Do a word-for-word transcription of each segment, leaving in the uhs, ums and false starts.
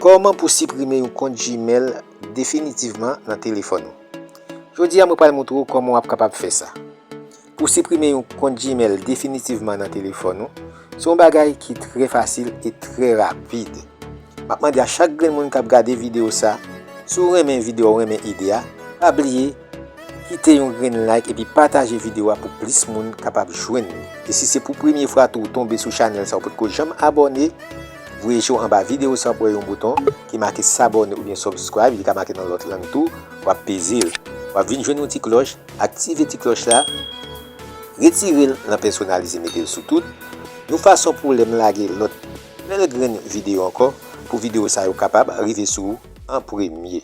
Kòman pou siprime yon kont Gmail definitivman nan telefòn ou? Jodi a, mwen pral montre w kòman w ap kapab fè sa. Pou siprime yon kont Gmail definitivman nan telefòn ou, se yon bagay ki trè fasil e trè rapid. M ap mande a chak grenn moun k ap gade videyo sa, si w renmen videyo a, w renmen ide a, pa bliye kite yon grenn like epi pataje videyo a pou plis moun kapab jwenn li. E si se pou premye fwa tou w tonbe sou chanèl sa, ou potko janm abòne, voye je w anba videyo sa, w ap wè yon bouton ki make s'abonner oubyen subscribe, li ka make nan lòt lang tou, w ap peze l. W ap vin jwenn yon ti klòch, aktive ti klòch la, retire l nan pèsonalize, mete l sou tout, yon fason pou lè m lage lòt bèl grenn videyo ankò, pou videyo sa yo kapab rive sou ou an premye.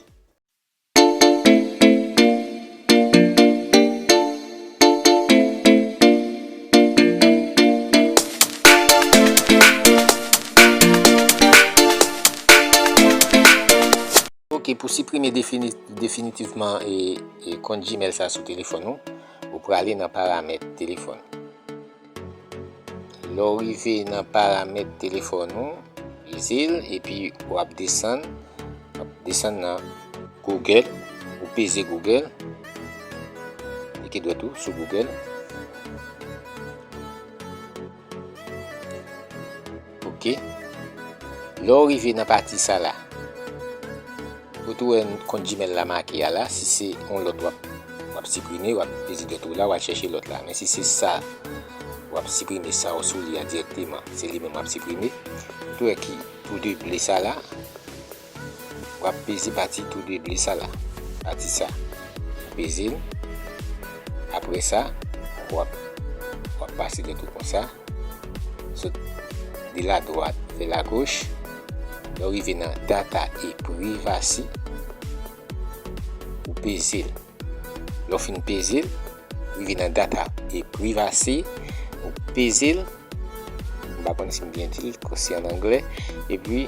Ok, pou siprime defini-, definitivman e, e kont Gmail sa sou telefòn ou, ou prale nan paramèt telefòn. Lè w rive nan paramèt telefòn ou, peze l, epi w ap desann, w ap desann nan Google, ou peze Google, klike dwèt ou sou Google. Ok. Lè w rive nan pati sa la, kote w wè kont Gmail la make a la, si se yon lòt w ap, w ap siprime, w ap peze dwèt ou la, w al chèche lòt la. Men si se sa, w ap siprime sa w sou li a dirèkteman, se li menm w ap siprime. Kote w wè ki tou de ble sa la, w ap peze pati tou de ble sa la, pati sa. Ou peze l. Apre sa, w ap, w ap pase dwèt ou konsa. Sot de la dwat vè la goch. Lè w rive nan data e privasi, ou peze l. Lè w fin peze l, rive nan data e privasi, ou peze l. M pa konn si m byen di l, se an anglè. Epi,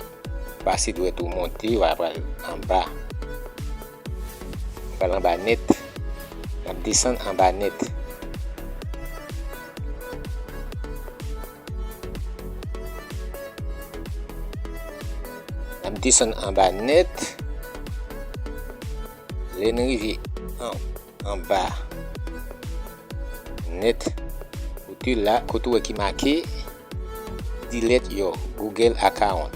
pase dwèt ou monte, w a pral anba. Pral anba nèt. N ap desann anba nèt. N ap desann anba nèt. Lè n rive an, anba nèt, kote la, kote w wè ki make Delete your Google account.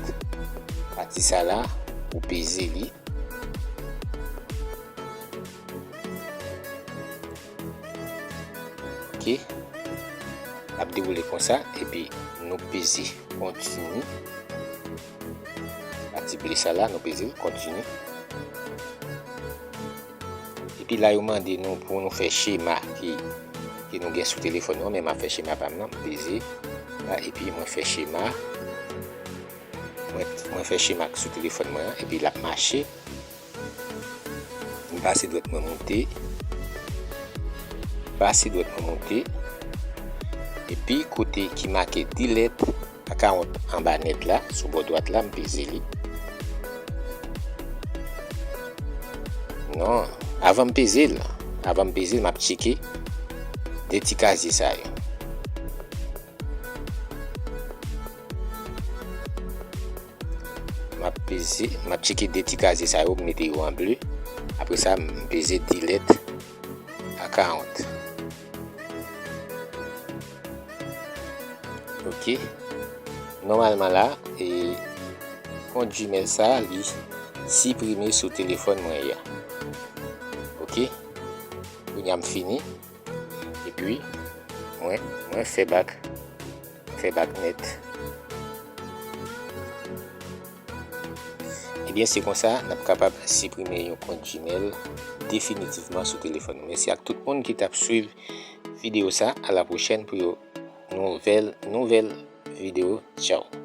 Pati sa la, ou peze li. Ok. L ap dewoule konsa, epi nou peze kontini. Pati ble sa la, nou peze kontini. Epi la, yo mande nou pou nou fè chema ki, ki nou gen sou telefòn nou an, men m ap fè chema pa m nan, m peze la, epi mwen fè chema. Mwen, mwen fè chema k sou telefòn mwen an, epi l ap mache. M pase dwèt mwen monte. Pase dwèt mwen monte. Epi kote ki make delete account anba nèt la, sou bò dwat la, m peze li. Non, avan m peze l, avan m peze l, m ap tcheke de ti kazye sa yo. M ap peze, m ap tcheke de ti kazye sa yo, m mete yo an ble. Apre sa, m peze delete account. Ok. Nòmalman la, e, kont Gmail sa, li siprime sou telefòn mwen ye a. Ok. Kounye a m fini. Epi, mwen, mwen fè back, fè back nèt. Ebyen, se konsa n ap kapab siprime yon kont Gmail definitivman sou telefòn nou. Mèsi ak tout moun ki t ap swiv videyo sa. A la pwochèn pou yon nouvèl, nouvèl videyo. Tchaw.